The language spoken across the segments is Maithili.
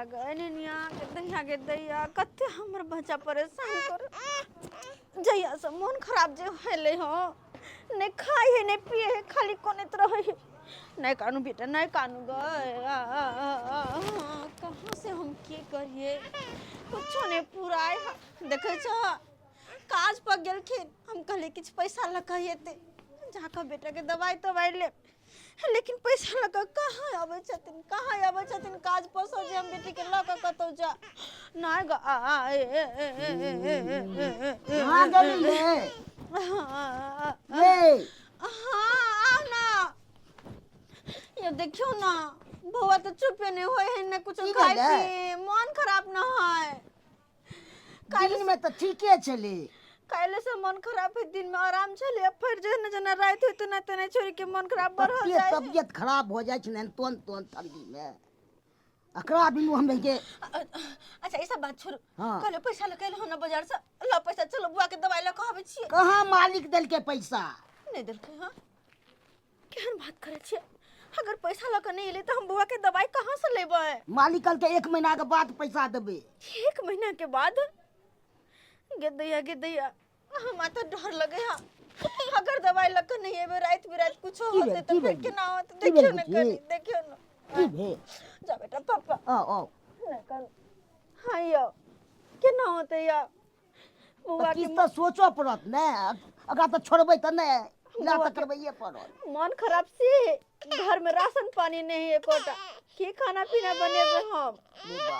गे निनिया गे दैया गे दैया, कते हमर बच्चा परेशान कर। जहिया से मोन खराब जे होले हो, नहीं खाए है नहीं पिए है, खाली कोने रहे है। नहीं कानू बेटा, नहीं कानू गे। कहाँ से हम की करिए, कुछो नहीं पूरा है। देखे छो काज पर गेलखिन, हम कहले किछु पैसा लऽ कऽ एतै जाकऽ बेटाके दवाइ तवाइ लेब, लेकिन पैसा लऽ कऽ कहाँ अबै छथिन, कहाँ अबै छथिन काज पर से जे हम बेटीके लऽ कऽ कतहु जा। नहि ग आ आ, ए ए ए ए ए ए ए ए ए। कहाँ गेली रे? हाँ। ये। हाँ, आउ ना यो, देखियौ ना बौआ तऽ चुपे नहि होइ है, ने कुछो की खाइ भेलै? पी, मन खराब न है। दिन में तऽ ठीके छलै। काल्हि से मन खराब है, दिन में आराम छलै, अब फिर जे न जेना राति होय तेना तेना छोड़ि के मन खराब बढ़ल तते जाइ है। तबियत खराब हो जाइ छै ने तुरंत तुरंत ठंडी में, एकरा बिनु हम के। अच्छा ई सब बात छोड़ू। हाँ। कहलियै पैसा लऽ के एलहुँ ने बाजार से, ल पैसा, चलो बुआ के दवाई लऽ कऽ आबै छियै। कहाँ मालिक देलकै पैसा? नहि देलकै। हँ, केहन बात करै छियै? अगर पैसा लऽ कऽ नहि एलै तऽ हम बौआ के दवाई कहाँ से लेबै? मालिक कहलकै 1 महीना के बाद पैसा देबै। 1 महीना के बाद? गे दैया गे दैया, हमरा तऽ डर लगे है, अगर दवाई लऽ कऽ नहि एबै, राति बिराति कुछो की भेल? होतै तऽ की फिर भेल? केना होतै? की देखियौ भेल ने बुच्ची? कनि देखियौ ने। की भेल? जा बेटा, पापा। आओ आओ। नहि कन। हाँ यौ, केना होतै यौ बौआ तऽ के? किछु तऽ सोचऽ पड़त ने, एकरा तऽ छोड़बै तऽ नहि, इलाज बौआ तऽ के करबैए पड़त। मन खराब से घर में राशन पानी नहीं है एकोटा, की खाना पीना बनेबै हम? रे बा,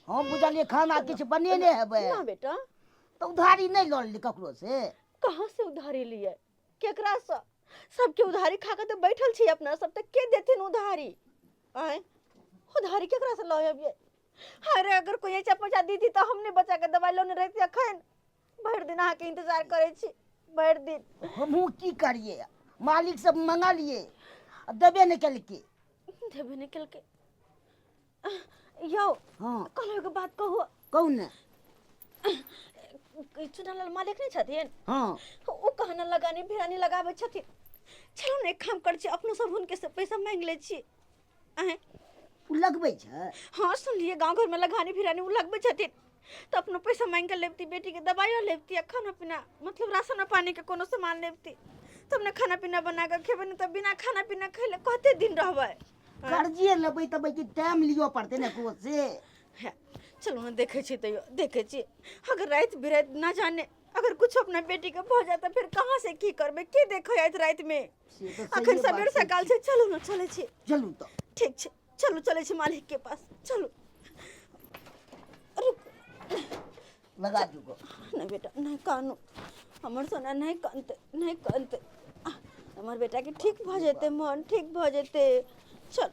हम बुझलियै खाना किछु बनेने हेबै। ना बेटा। तऽ उधारी नहि लऽ लेली ककरो से? कहाँ से उधारी लिए, केकरा से? सबके उधारी खा के तऽ बैठल छी अपना सब, तऽ के देथिन उधारी? आँय, उधारी केकरा से लऽ अबियै? अरे अगर कोई ऐसा पैसा दीदी तऽ हम नहि बच्चा के दवाई लौने रहती। अखन भरि दिन अहाँके इंतजार करै छी, भरि दिन। हमहूँ की करियै, मालिक से मंगलियै आ देबे नहि केलकै। देबे नहि केलकै यौ? हँ। कहलहुँ एगो बात कहू। कहू ने। चुनालाल मालिक नहि छथिन? हँ। ओ कहना लगानी भिरानी लगाबै छथिन। चलू ने, एक काम करै छी, अपनो सब हुनके से पैसा मांगि लै छी। आँय? ओ लगबै छै? हाँ, सुनलियै गाँव घरमे लगानी भिरानी ओ लगबै छथिन, तऽ अपनो पैसा मांगि कऽ लेबती, बेटीके दबाइयो लेबती आ खाना पीना, मतलब राशन पानीके कोनो सामान लेबती, तब ने खाना पीना बना कऽ खेबै, नहि तऽ बिना खाना पीना खैले कते दिन रहबै? कर्जे लेबै तब कि टाइम लिअ पड़तै ने ककरो से। हे, चलू ने, देखै छी तैयो देखै छी। अगर राति बिराति ना जाने अगर कुछ अपना बेटी के भऽ जाए तऽ फिर कहाँ से की करबै, के देखै आइत रातिमे? से तऽ अखन सहिए बात सबेर छै। सकाल छै, चलू ने, चलै छी। चलू तऽ। ठीक छै, चलू, चलै छी मालिक के पास, चलू। रुक। लगा दियौ। नहि बेटा, नहि कानू, हमर सोना नहि कानतै, नहि कानतै। आह, हमर बेटाके ठीक भऽ जेतै, मन ठीक भऽ जेतै। चल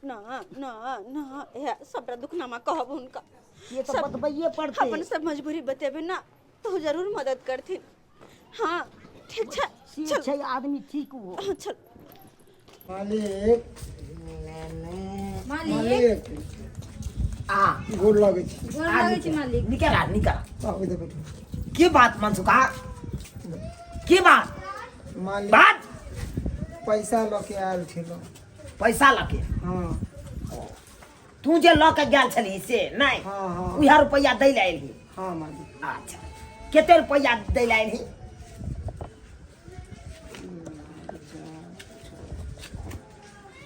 ना ना ना, इएह सबटा दुखनामा कहब हुनका। से तऽ सब बतबैए पड़तै। अपन सब मजबूरी बतेबै ना तऽ ओ जरूर मदद करथिन। हाँ, ठीक छै। से चल। छै आदमी ठीक हो। हाँ, चल। मालिक। मालिक। मालिक। आ। गोर लगै छी। गोर लगै छी मालिक। निकल आ, निकल। आबू दे बैठू। की बात मनसुखा, की बात? मालिक। बात। पैसा लऽ के आयल छलहुँ। पैसा लऽ के? हाँ। तू जे लऽ के गेल छलही से नहि? हाँ, हाँ। उएह रुपैआ दै लए एलही? हाँ मालिक। अच्छा, कते रुपैआ दै लए एलही?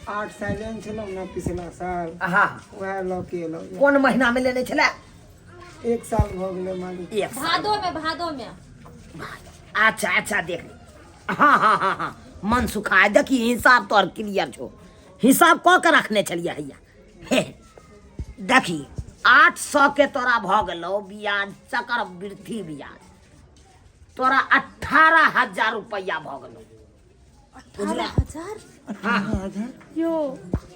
8 साल लेने छलहुँ ने पिछला साल। हाँ। वएह लऽ के एलहुँ। कोन महीना में लेने छलै? 1 साल भऽ गेलै मालिक। 1 साल। भादो में, भादो में। अच्छा अच्छा, देख ली। हाँ हाँ हाँ हाँ, मन सुखा, देखी हिसाब तोहर क्लियर छौ, हिसाब कऽ के रखने छलियै हैया। हे देखी, 800 के तोरा भऽ गेलौ ब्याज, चक्रवृद्धि ब्याज तोरा 18,000 रुपैआ भऽ गेलौ। 18,000? 18,000? यो,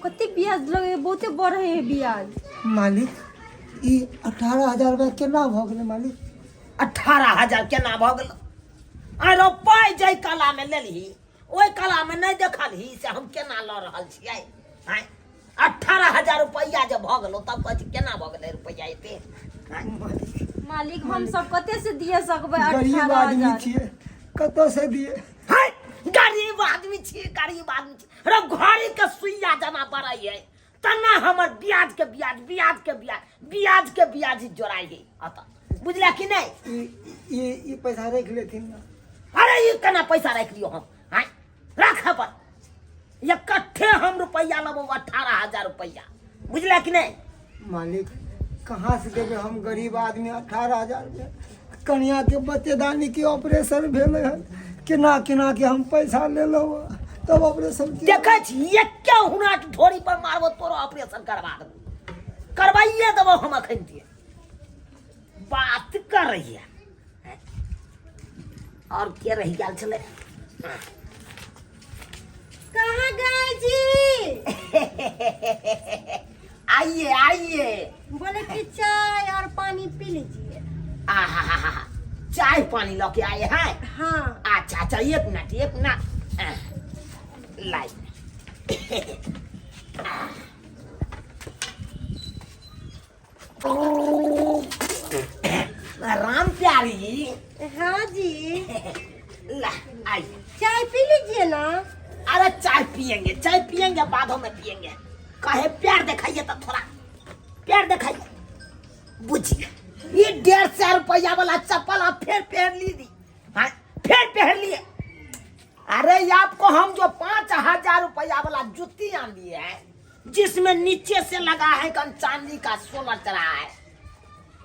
कते ब्याज लगे, बहुते बढ़े है ब्याज। मालिक, ई 18,000 रुपया केना भऽ गेलै मालिक? 18,000 केना भऽ गेलौ? आरो पाइ जाहि कलामे लेलही ओहि कलामे नहि देखलही से हम केना लऽ रहल छियै? आँय, 18,000 रुपैआ जे भऽ गेलौ तब कहै छी केना भऽ गेलै रुपैआ एते? आँय? मालिक, हम सब कते से दिए सकबै? गरीब 18 आदमी हजार छियै, कतऽ से दिए? है, गरीब आदमी छी, गरीब आदमी छी। रे घड़ी के सुइया जेना बढ़ै है तना हमर ब्याज के ब्याज ब्याज के ब्याज ब्याज के ब्याज जोड़ाइ है अतः बुझला कि नहीं ई ई ई पैसा राखि लेथिन ना। अरे ये केना पैसा राखि लियो हम आँय राख अपन इकट्ठे हम रुपैआ लेबो 18,000 रुपैआ बुझला कि नहीं मालिक कहाँ से देबै हम गरीब आदमी 18,000 रुपया कनिया के बच्चेदानी के ऑपरेशन भेलै हन केना केना के हम पैसा लेलहुँ हँ, तब ऑपरेशन के देखै छी एके हुनाक ढोरी पर मारबो तोरो ऑपरेशन करवा देबो करवाइए देबो हम अखन के बात करैया और के रहि गेल छलै कहाँ गए जी आइए आइए बोले कि चाय और पानी पी लीजिए आहा चाय पानी लऽ के आए हैं हाँ अच्छा अच्छा एक मिनट एक मिनट लाई राम प्यारी हाँ जी ला आइए चाय पी लीजिए ना अरे चाय पियेंगे चाय पियेंगे बादों में पियेंगे कहे प्यार दिखाइए तो थोड़ा प्यार दिखाइए बुझिए ये 150 रुपया वाला चप्पल आप फिर पहन ली दी हाँ फिर पहन लिए अरे ये आपको हम जो 5,000 रुपया वाला जूती आन दिए हैं जिसमें नीचे से लगा है कम चांदी का सोलर चढ़ा है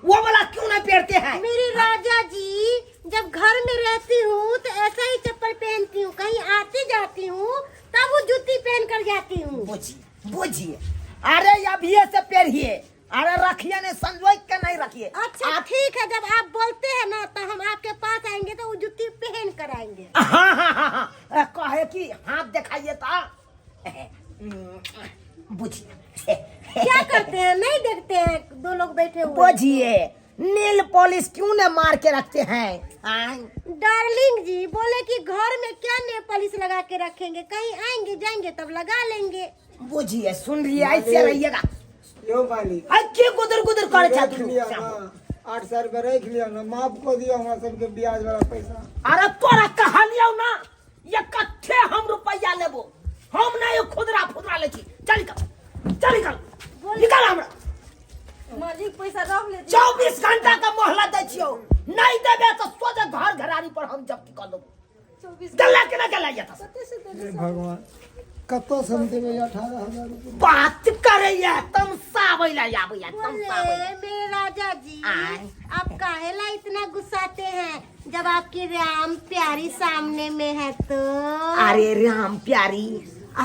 वो वाला क्यों नहीं पहनते हैं मेरे राजा जी जब घर में रहती हूँ तो ऐसा ही चप्पल पहनती हूँ कहीं आती जाती हूँ तब वो जूती पहन कर जाती हूँ बुझिए बुझिए अरे अभी से पहनिए अरे रखिए नहीं संजोग के नहीं रखिए अच्छा ठीक है जब आप बोलते हैं ना तो हम आपके पास आएंगे तो वो जूती पहन कर आएंगे हाँ हाँ हाँ हाँ कहे कि हाथ दिखाइए तो बुझिए क्या करते हैं नहीं देखते हैं दो लोग बैठे हुए बुझिए नील पॉलिश क्यों न मार के रखते हैं हाँ? डार्लिंग जी बोले कि घर में क्या नेल पॉलिश लगा के रखेंगे कहीं आएंगे जाएंगे तब लगा लेंगे बुझिए सुन रही ऐसे रहिएगा यौ मालिक आ के गुदर गुदर करे छा राखि लिअ ना 800 रुपया राखि लिअ ना माफ कऽ दिअ हमरा सबके ब्याज वाला पैसा अरे तोरा कहलियौ ना ये कट्ठे हम रुपया लेबो हम ना ये खुदरा फुदरा ले छी चल निकल चल निकल निकल हमरा मालिक पैसा रख ले 24 घंटा का मोहलत दै छियौ नहीं देबे तो सोझे घर घरारी पर हम जब्ती कर देबो 24 गल्ला के ना गल्ला ये कते से देबै हे भगवान कतऽसँ हम देबै 18,000 रुपया बात करैया तमसाबै ला आबैया तमसाबै बोले मेरे राजा जी आय। आप काहेला इतना गुस्साते हैं जब आपकी राम प्यारी सामने में है तो अरे राम प्यारी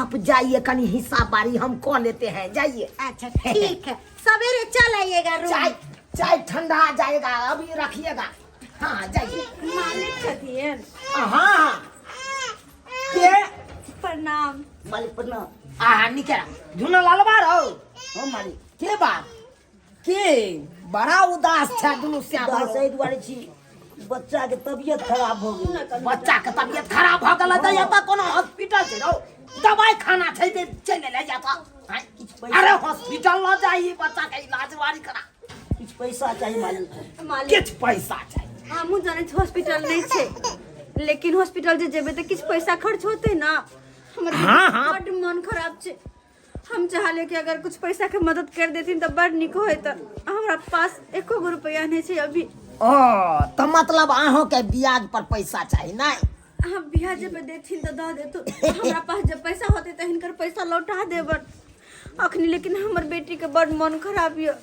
आप जाइए कहीं हिसाब बारी हम कह लेते हैं जाइए अच्छा ठीक है सवेरे चल आइएगा रूम चाय चाय ठंडा आ जाएगा अभी रखिएगा हाँ जाइए मालिक छथिन हाँ हाँ के प्रणाम मालिक प्रणाम आ निकला झुना लालबा रहो हाँ मालिक के बात के बड़ा उदास छै दुनू श्याम उदास एहि दुआरे छी बच्चा के तबियत खराब भऽ गेल बच्चा के तबियत खराब भऽ गेल तऽ एतऽ कोनो हॉस्पिटल छै रौ दवाई खाना छै जे चलि एलै एतऽ आँय? किछु पैसा अरे हॉस्पिटल लऽ जाइए बच्चा के इलाज वारी करा किछु पैसा चाही मालिक मालिक किछु पैसा चाही हमहूँ जानै छी हॉस्पिटल नहि छै लेकिन हॉस्पिटल जे जेबै तऽ किछु पैसा खर्च होतै ने हमर हाँ, हाँ। बड्ड मन खराब छै हम चाहले कि अगर कुछ पैसा के मदद कर देथिन तऽ बड़ नीक होइत हमरा पास एको गो रुपया नहीं छै अभी ओ तऽ मतलब अहूँके ब्याज पर पैसा चाही नहि अहाँ ब्याज पे देथिन तऽ दऽ देतू हमरा पास जब पैसा होतै तऽ हिनकर पैसा लौटा देबन अखनी लेकिन हमर बेटी के बड़ मन खराब यऽ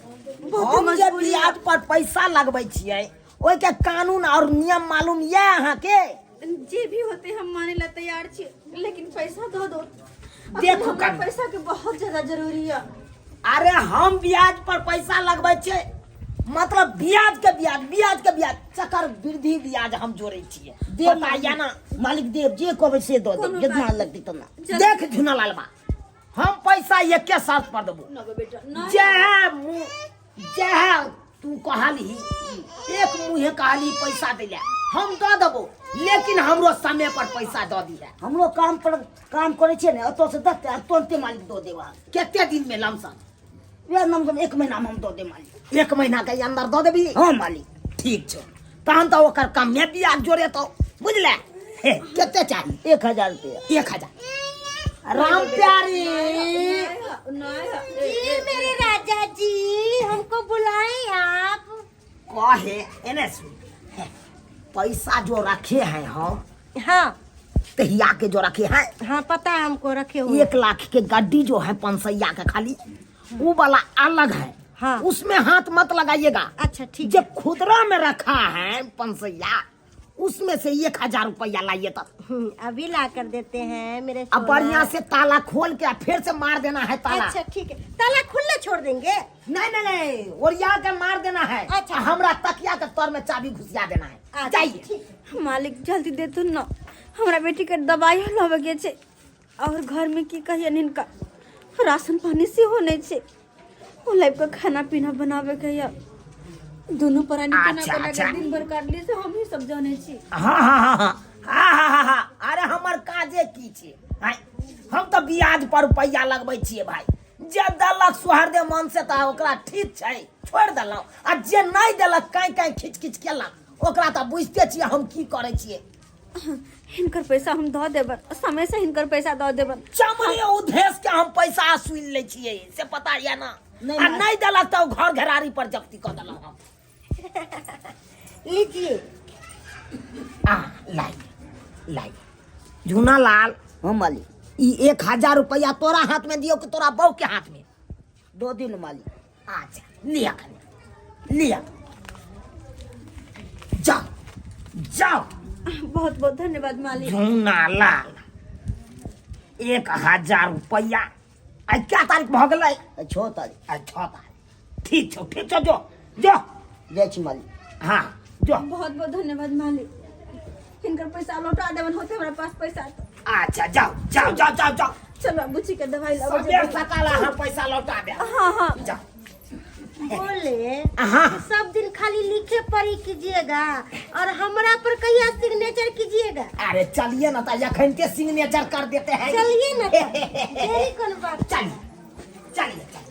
बहुत हम जे मजबूरी ब्याज पर पैसा लगबै छियै ओहिके कानून और नियम मालूम यऽ अहाँके जे भी होते हम माने ला तैयार छी लेकिन पैसा दो दो अखन देखू हमरा कनी। पैसा के बहुत ज्यादा जरूरी है अरे हम ब्याज पर पैसा लगबै छियै मतलब ब्याज के ब्याज ब्याज के ब्याज चक्र वृद्धि ब्याज हम जोड़ै छियै देव पता यऽ ना मालिक देव जे कहबै से दऽ देब कोनो जितना बात लगतै तना देख झुना लालबा हम पैसा एके शर्त पर देबो न गो बेटा न जह मुँह जह तू कहलही एक मुँहे कहलही पैसा दै लए हम दऽ देबो लेकिन हमरो समय पर पैसा दऽ दिहे हमरो काम पर काम करै छियै ने ओतऽ से देतै आ तुरन्ते मालिक दऽ देब अहाँके कते दिन में लमसम वएह लमसम एक महीनामे हम दऽ देब मालिक एक महीना के अंदर दऽ देबी हँ मालिक ठीक छौ तहन तऽ ओकर कमे ब्याज जोड़ेतौ बुझले हे कते चाही 1000 रुपया 1000 राम प्यारी। जी मेरे राजा जी, हमको बुलाए आप? कहे एने सुन, पैसा जो रखे हैं हम। हाँ। तहिया के जो रखे हैं। हाँ, पता है हमको, रखे हुए। 1 लाख के गड्डी जो है पंसैया का, खाली वो वाला अलग है। हाँ। उसमें हाथ मत लगाइएगा। अच्छा, ठीक। जो खुदरा में रखा है पंसैया, उसमें से 1000 रुपया लाइए तब। अभी ला कर देते हैं मेरे अब सोना। बढ़िया से ताला खोल के फिर से मार देना है ताला। अच्छा, ठीक है, ताला खुले छोड़ देंगे। नहीं नहीं नहीं, ओरिया के मार देना है। अच्छा। हमरा तकिया के तर में चाबी घुसिया देना है। अच्छा, जाइए। ठीक। मालिक, जल्दी दे तू न, हमरा बेटी के दवाई लाबे के छै और घर में की कहियन, हिनका राशन पानी सेहो नहि छै। ओ लाइफ के खाना पीना बनाबे के यऽ, दुनू प्राणी केना अच्छा, केना अच्छा। के दिन भर काटली से हमही सब जानै छी। हाँ हाँ हाँ हाँ हाँ हाँ हाँ हाँ अरे हमर काजे की छै? आँय, हम तऽ ब्याज पर रुपैआ लगबै छियै भाई। जे देलक सोहरदे मन से तऽ ओकरा ठीक छै, छोड़ि देलहुँ, आ जे नहि देलक, काँय काँय खिच खिच केलक, ओकरा तऽ बुझिते छियै हम की करै छियै। हिनकर पैसा हम दऽ देबन, समय से हिनकर पैसा दऽ देबन। चमड़ी उधेस के हम पैसा सुनि लै छियै, से पता यऽ ना? नहि, आ नहि देलक तऽ घर घेरारी पर जब्ती कऽ देलहुँ हम। लीजिए। आ लाई लाई झूना लाल। हाँ मालिक। ई 1000 रुपया तोरा हाथ में दियो कि तोरा बहू के हाथ में? दो दिन मालिक। अच्छा, लिया खाली लिया, जाओ जाओ। बहुत बहुत धन्यवाद मालिक। झूना लाल, 1000 रुपया। आइ क्या तारीख भऽ गेलै? 6 तारीख। आइ 6 तारीख। ठीक छौ, ठीक छौ, जो जो। जाइ छी मालिक। हाँ, जो। बहुत बहुत धन्यवाद मालिक, हिनकर पैसा लौटा देबन होते हमरा पास पैसा तो। अच्छा, जाओ जाओ जाओ जाओ जाओ। चलो, बुच्ची के दवाई लाबो। सबेर सकाल अहाँ पैसा लौटा दे। हाँ हाँ। जाओ। बोले हाँ। कि सब दिन खाली लिखे पढ़ी कीजिएगा और हमरा पर कहिया सिग्नेचर कीजिएगा? अरे चलिए ना, तो अखन के सिग्नेचर कर देते हैं। चलिए ना तब, देरी कौन बात? चलिए चलिए चलिए।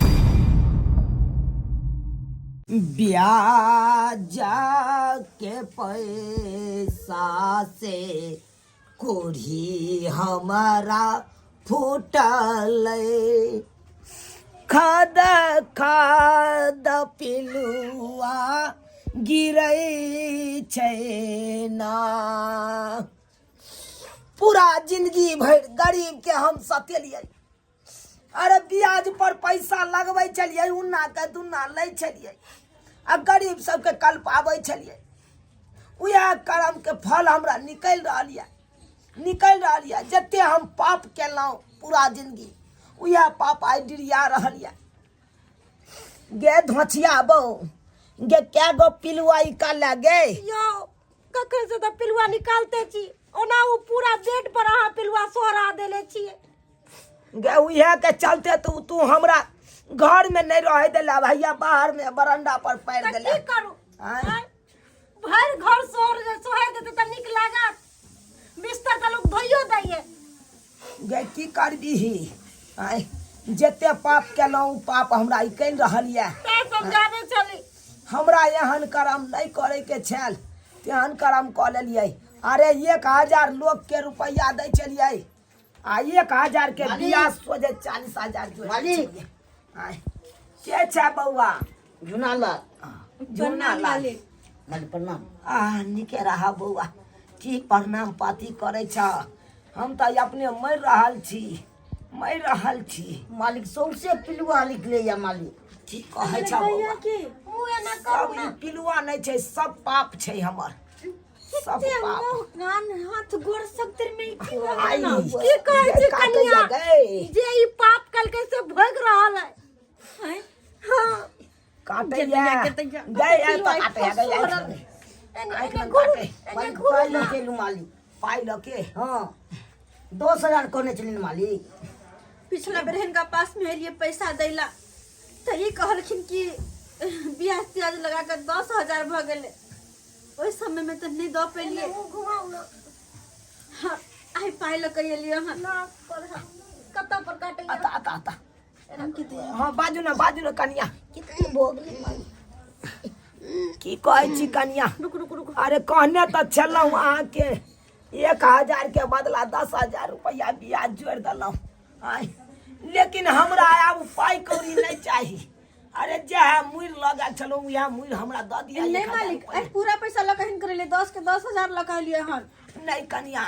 ब्याज के पैसा से कोढ़ी हमारा फूटल, खद खद पिलुआ गिरै छै ना। पूरा जिंदगी भरि गरीब के हम सतेलियै। अरे ब्याज पर पैसा लगबै छलियै, उन्ना के दुन्ना लै छलियै आ गरीब सबके कल्पाबै छलियै। उएह कर्म के फल हमरा निकलि रहल यऽ, निकलि रहल यऽ। जते हम पाप केलहुँ पूरा जिंदगी, उएह पाप आइ डिरिया रहल यऽ। गे धोछिया बहू गे, कै गो पिलुआ निकाल गे? यौ, कखन से तऽ पिलुआ निकालते छी, ओना ओ पूरा बेड पर अहाँ पिलुआ सोहरा देले छियै। गे, उएह के चलते तू तू हमरा घर में नहीं रहे देला भैया, बाहर में बरंडा पर पैर तऽ देला। की करू? आँय? आँय? भरि घर सोहर सोहार देते तऽ नीक लागत? बिस्तर तऽ लोक धोइयो दैये। गे, की करबीही? आँय, जते पाप केलहुँ, ओ पाप हमरा निकलि रहल यऽ। तैं समझाबै छली। हमरा एहन कर्म नहि करैके छल, तेहन कर्म कऽ लेलियै। अरे 1000 लोकके रुपैआ दै छलियै आ 1000 के मालिक। बियाज सोझे 40,000 जोड़ि दै मालिक। छलियै। आँय, के छै बौआ? झुना लाल। झुना लाल। मालिक। मालिक, प्रणाम। आ निके रहा बौआ। की प्रणाम पाती करै छ? हम तऽ अपने मरि रहल छी, मरि रहल छी। मालिक, सौंसे पिलुआ निकले या मालिक। की कहै छ बौआ? के मुँह एना करू। सब ई पिलुआ नहि छै, सब पाप छै हमर, सब कते पाप। मुँह कान हाथ गोर सब तर में की भऽ आई, गेल ना? की कहै छी काटैया कनिया? गै। जे ई पाप कलकै से भोग रहल है। आँय? हाँ। काटैया के तैया। गै, आइ तऽ काटैया गै, आइ एने आँखि एने लग घुरू। काटे। एने मालिक, घुरू पाइ ना। लऽ के मालिक। पाइ लऽ के? हाँ, 10,000 कहने छलिन मालिक। पिछला बेर हिनका पास में एलियै पैसा दैला तऽ ई कहलखिन कि ब्याज त्याज लगा कऽ 10,000 भऽ गेलै। ओहि समय में तऽ नहि दऽ पेलियै। मुँह घुमाउ ना। हाँ, आइ पाइ लऽ कऽ एलियै हन। नाक पर कतऽ पर काटैया? आता आता आता। हाँ, बाजू ना, बाजू ना कनिया। कितने भोग ली मालिक। की कहै छी कनिया? रुक रुक रुक। अरे कहने तऽ छलहुँ अहाँके, 1000 के बदला 10,000 रुपैआ ब्याज जोड़ि देलहुँ। आय लेकिन हमरा आब पाइ कौड़ी नहि चाही। अरे जएह मुड़ि लऽ गेल छलहुँ उएह मुड़ि हमरा दऽ दिअ। नहीं 1000 मालिक, रुपैआ। अरे पूरा पैसा लऽ कऽ हिनकर लिए 10 के 10,000 लऽ कऽ एलियै हन। नहि कनिया,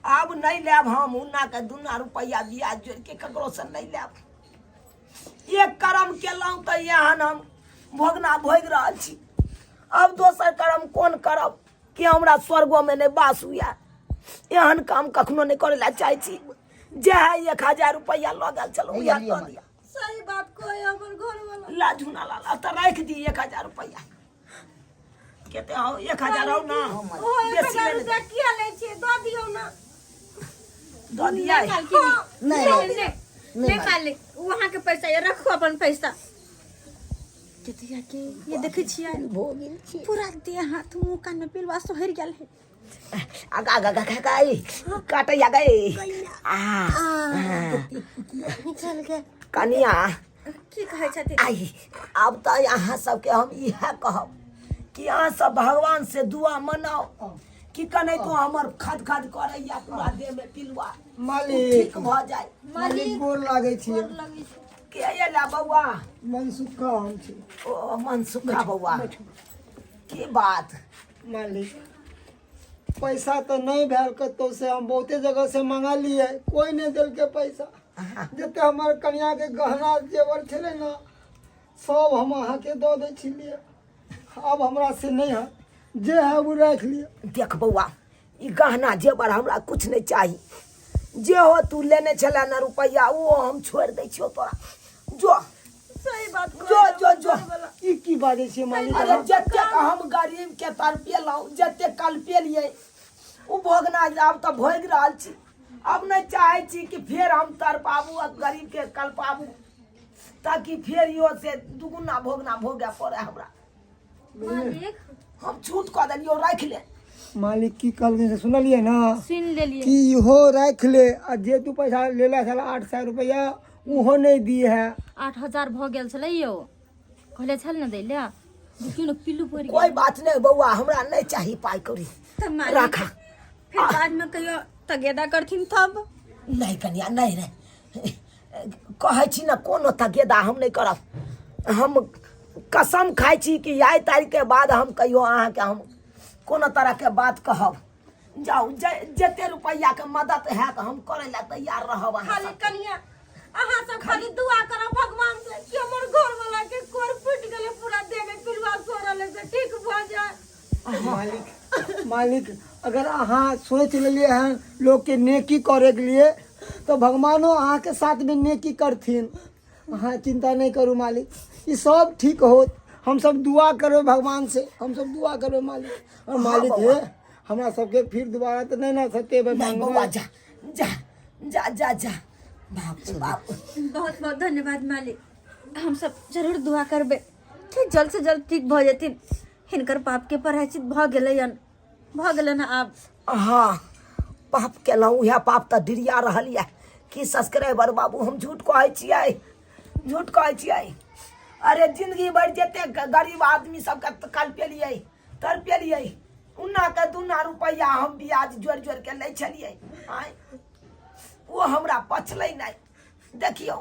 आब नहि लेब हम उन्ना के दुना रुपैआ ब्याज जोड़ि के ककरोसँ नहि लेब। एक कर्म केलहुँ तऽ एहन हम भोगना भोगि रहल छी, आब दोसर कर्म कोन करब कि हमरा स्वर्गोमे नहि वास हुए। एहन काम कखनो नहि करै लए चाहै छी। जे है 1000 रुपैआ लऽ गेल छलहुँ उएह दऽ दिअ। सही बात कहै हमर घरवाला। ला झूना लाला तऽ राखि दी 1000 रुपैआ। कते हौ 1000 हौ ना? ओ एक बेसी हजार नहि रुपैआ किया लै छियै, दऽ दियौ ना। दऽ दियै। नहि, नहीं नहीं नहीं मालिक, ओ अहाँके पैसा ये रखू अपन पैसा। केतिया के ये देखै छियै भऽ गेल छै पूरा देह हाथ मुँह कान में पिलवा सोहरि गेल है। आगा आगा आगा आगा काटैया गई। आ निकल गया। कनिया की कहै छथिन? आई आब तऽ अहाँ सबके हम इएह कहब कि अहाँ सब भगवान से दुआ मनाओ कि कने तो हमर खद खद करैया पूरा देह में पिलुआ मालिक ठीक भऽ जाय। मालिक गोर लागै छी। के अयला बौआ? मनसुखा हम छी। ओ मनसुखा बौआ, की बात? मालिक पैसा तऽ नहि भेल कतहु से, हम बहुते जगह से मंगलियै, कोइ नहि देलकै पैसा। जते हमर कनियाके गहना जेवर छलै ने सब हम अहाँके दऽ दै छलियै, आब हमरा से नहि है, जे है ओ राखि लिअ। देख बौआ, ई गहना जेवर हमरा कुछ नहि चाही। जे हो तू लेने छले ने रुपैआ, ओ हम छोड़ि दै छियौ तोरा। जो सही बात जो जो जो। ई की बाजै छियै मालिक? अरे जतेक हम गरीब के तड़पेलहुँ, जतेक कलपेलियै, ओ भोगना आब तऽ भोगि रहल छी। अब नहि चाहै छी कि फेर हम तड़पाबू आ गरीब के कलपाबू, ताकि फेर इहो से दुगुना भोगना भोगय पड़े हमरा। मालिक हम छूट कऽ देलियौ, राखि ले। मालिक की कहलखिन से सुनलियै ना? सुनि लेलियै। कि इहो राखि ले आ जे तू पैसा लेला छला 800 रुपैआ ओहो नहि दिए है। 8000 भऽ गेल छलै यौ, कहले छल ने दै लए। देखियौ ने पिल्लू पड़ि गेल। कोई बात नहीं बौआ, हमरा नहीं चाहिए पाई कौड़ी। तऽ मालिक राखा। फिर बाद में कहियो तगेदा करथिन तब? नहीं कनिया, नहीं नहीं, कहै छी ने कोनो तगेदा हम नहीं करब। हम कसम खाइ छी कि आइ तारीख के बाद हम कहियो अहाँके हम कोनो तरह के बात कहब। जाउ, जते रुपैआ के मदद हैत हम करै लए तैयार रहब। अहाँ खाली सब कनिया अहाँ सब खाली दुआ करब भगवान से कि हमर घर वाला के कोर फूटि गेलै, पूरा देह में पिलुआ सड़ल है, से ठीक भऽ जाय। मालिक मालिक अगर अहाँ सोचि लेलियै हन लोकके नेकी करैके लिए तऽ भगवानो अहाँके साथमे नेकी करथिन। अहाँ चिंता नहि करू मालिक, ई सब ठीक होत। हम सब दुआ करबै भगवान से, हम सब दुआ करबै मालिक। और मालिक हे हमरा सबके फिर दोबारा तऽ नहि ने सतेबै। नहीं बौआ, जा जा जा जा जा, बाप रे बाप। बहुत बहुत धन्यवाद मालिक, हम सब जरूर दुआ करबै कि जल्द से जल्द ठीक भऽ जेथिन। हिनकर पाप के प्रायश्चित भऽ गेलै हन, भऽ गेलै हन आब। हाँ पाप केलहुँ, उएह पाप तऽ डिरिया रहल यऽ। की सब्सक्राइबर बाबू, हम झूठ कहै छियै? झूठ कहै छियै? अरे जिंदगी भरि जते गरीब आदमी सबके कलपेलियै तड़पेलियै, उन्ना के दुना रुपैआ हम ब्याज जोड़ि जोड़ि के लै छलियै, आँय ओ हमरा पचलै नहि। देखियौ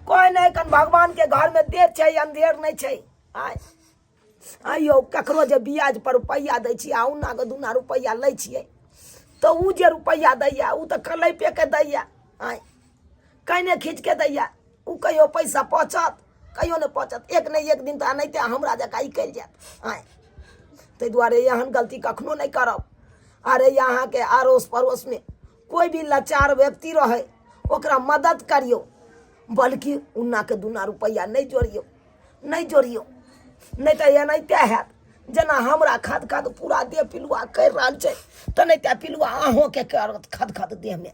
कोइ नहि, कन भगवान के घर में देर छै अंधेर नहि छै। आँय आइयो ककरो जे ब्याज पर रुपैआ दै छियै आ उन्ना के दुना रुपैआ लै छियै तऽ ओ जे रुपैआ दैया ओ तऽ कलैपे के दैया, आँय कने खींच के दैया। ओ कहियो पैसा पचत? कहियो नहि पचत। एक नहि एक दिन तऽ एनाहिते हमरा जकाँ ई करि जायत। आँय ताहि दुआरे एहन गलती कखनो नहि करब। अरे अहाँके अड़ोस पड़ोसमे कोइ भी लाचार व्यक्ति रहै ओकरा मदद करियौ, बल्कि उन्नाके दुना रुपैआ नहि जोड़ियौ, नहि जोड़ियौ, नहि तऽ एनाहिते हैत जेना हमरा खद खद पूरा देह पिलुआ करि रहल छै तेनाहिते पिलुआ अहूँके करत खद खद देहमे।